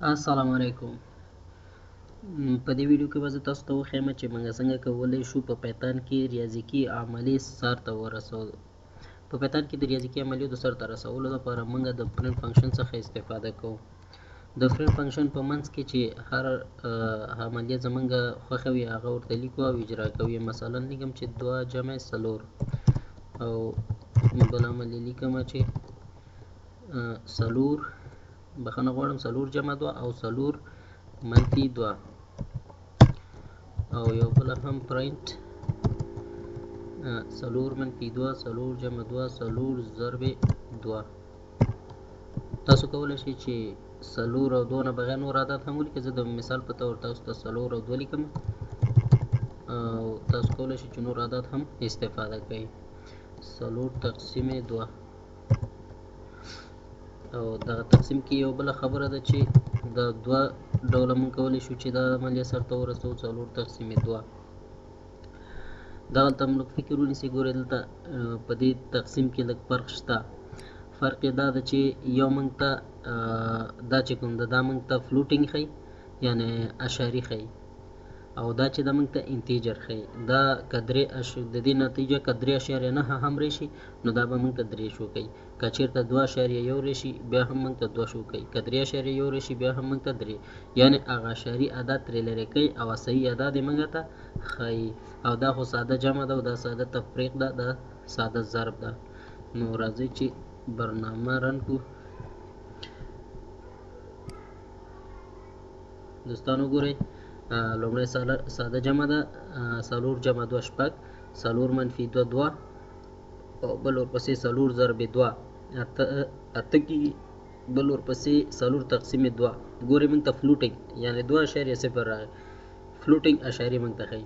السلام علیکم. په دې ویډیو کې به زه تاسو ته وښیم چې موږ څنګه کولی شو په پایتون کې ریاضیکي عملیې سر ته ورسوو. په پایتون کې د ریاضیکي عملیو د سر ته رسولو لپاره موږ د print function څخه استفاده کوو. د print function په منځ کې چې هر عملیه زمونږ خوښه وي هغه ورته لیکو او اجرا کوي. مثلا لیکم چې 2 جمع 4 او بل عملیه لیکم چې 4، بخښنه غواړم، 4 جمع 2 او 4 منفي 2 او یو بل هم پرنټ 4 منفي 2 4 جمع 2 4 ضرب 2. تاسو کولی شئ چې 4 او 2 نه بغیر نور عدد هم ولیکئ. زه د مثال په طور تاسو ته 4 او 2 لیکم او تاسو کولی شئ چې نور عدد هم استفاده کړئ. 4 تقسیم 2 او دغه تقسیم کې یو بله خبره ده چې د 2 ډوله مونږ کولی شو چې دا عملیه سرته ورسوو. 4 تقسیم 2 دغلته هم لږ فکر ونیسئ. ګورئ دلته په دې تقسیم کې لږ فرق شته. فرق یې دا ده چې یو مونږ ته دا چې کوم ده دا مونږ ته floating ښیي، یعنې اشاري ښیي، او دا چې دا مونږ ته integer ښیي. دا که درې د دې نتیجه که 3.9 هم راشي نو دا به مونږ ته 3 شو کوي. که چېرته 2.1 راشي بیا هم مونږ ته 2 شو کوي. که 3.1 راشي بیا هم مونږ ته 3، یعنې هغه اشاري عدد ترې لرې کوي او صحیح عدد یې مونږ ته ښیي. او دا خو ساده جمع ده او دا ساده تفریق ده، دا ساده ضرب ده. نو راځئ چې برنامه run کړو. دوستان وګورئ، لومړی ساده جمع ده، 4 جمع 2 شپږ، 4 منفي 2 2 او بل ورپسې 4 ضرب 2 اته کېږي، بل ورپسې 4 تقسیم 2. ګورئ موږ ته floating یعنې 2.0 راغی، floating اشاري موږ ته ښیي.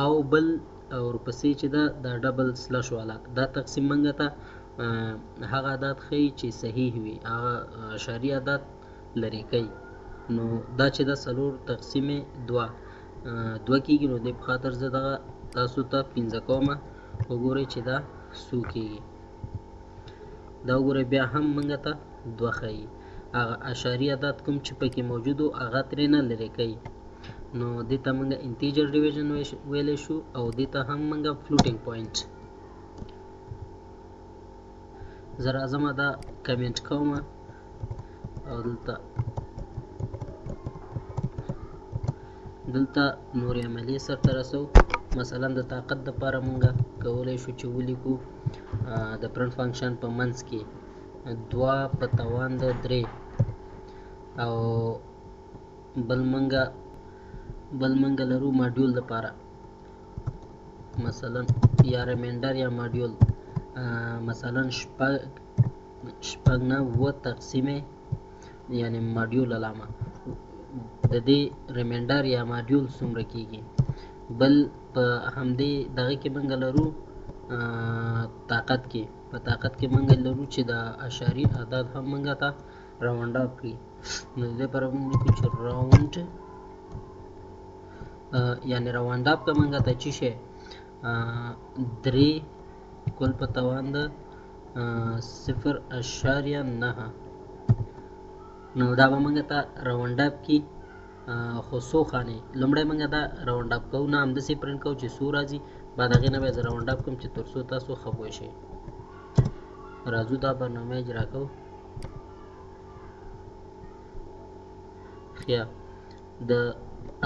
او بل ورپسې چې ده دا double slash والا دا تقسیم موږ ته هغه عدد ښیي چې صحیح وي، هغه اشاري عدد لرې کوي. نو دا چې دا 4 تقسیم 2 2 کېږي، نو دې په خاطر زه دغه تاسو ته 5 کومه. وګورئ چې دا څو کېږي. دا وګورئ بیا هم موږ ته 2 ښیي، هغه اشاري عدد کوم چې پکې موجود و هغه ترې نه لرې کوي. نو دې ته موږ integer division ویلی شو او دې ته هم موږ floating point. زه راځم دا کمنټ کوم او دلته نورې عملیې سرته رسوو. مثلا د طاقت دپاره مونږ کولی شو چې ولیکو د print function په منځ کې 2 په توان د 3 او بل مونږ لرو module دپاره، مثلا یا remainder یا module، مثلا 6 نه 7 تقسیم یعنې module علامه د دې remainder یا module څومره کېږي. بل په همدې دغه کې مونږ لرو طاقت کې، په طاقت کې مونږ لرو چې د اشاري عدد هم مونږ ته round up کړي. نو د دې لپاره مونږ لیکو چې round، یعنې round up که مونږ ته چې شی 3 کل په توان د 0.9، نو دا به مونږ ته round up کړي. خو څو خانې لومړی مونږ دا round up کوو، نه همداسې پرنټ کوو چې څو راځي، بعد هغې نه به زه round up کوم چې تر څو تاسو ښه پوه شئ. راځو دا برنامه اجرا کوو. ښه، د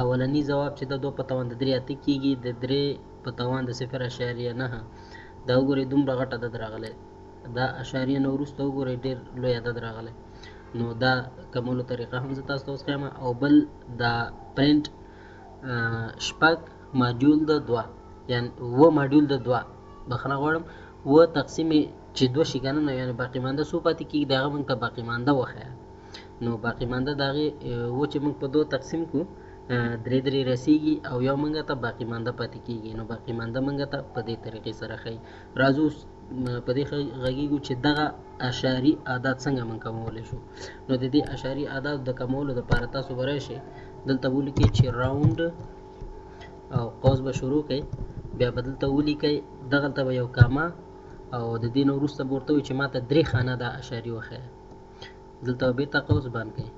اولني ځواب چې د 2 په توان د 3 8 کېږي، د 3 په توان د 0.9. دا وګورئ دومره غټ عدد راغلی، دا اشاریه نه وروسته وګورئ ډېر لوی عدد راغلی. نو دا کمولو طریقه هم زه تاسو ته اوس ښیم. او بل دا پرنټ 6 module د 2، یعنې 7 module د 2، بخښنه غواړم 7 تقسیم چې 2 شي که نه، نو یعنې باقي مانده څو پاتې کېږي، د هغه موږ ته باقي مانده وښیه. نو باقي مانده د هغې 7 چې موږ په 2 تقسیم کړو 3 3 رسېږي او یو موږ ته باقي مانده پاتې کېږي. نو باقي مانده موږ ته په دې طریقې سره ښیي. راځو اوس په دې غږېږو چې دغه اشاري عدد څنګه موږ کمولی شو. نو د دې اشاري عدد د کمولو دپاره تاسو به راشئ دلته ولیکئ چې round او قوس به شروع کړئ، بیا به دلته ولیکئ، دغلته به یو کامه او د دې نه وروسته به ورته ووایئ چې ما ته 3 خانه دا اشاري وښیه. دلته به بېرته قوس بند کړئ.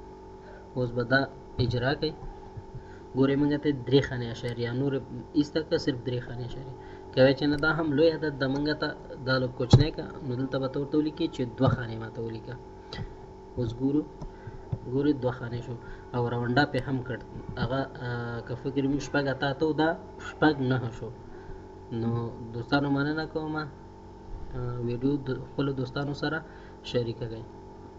اوس به دا اجرا کوي. ګورئ موږ ته درې خانې اشاریه نور ایسته که صرف درې خانې اشاریه کوي چې نه، دا هم لوی عدد ده، موږ ته دا لږ کوچنی که، نو دلته به ته ورته ولیکې چې دوه خانې ماته ولیکه. اوس ګورو، ګورئ دوه خانې شو او راونډا پې هم کړ. هغه که فکر مې شپږ اته اته دا شپږ نهه شو. نو دوستانو مننه کوم، ویډیو د خپلو دوستانو سره شریکه کړئ.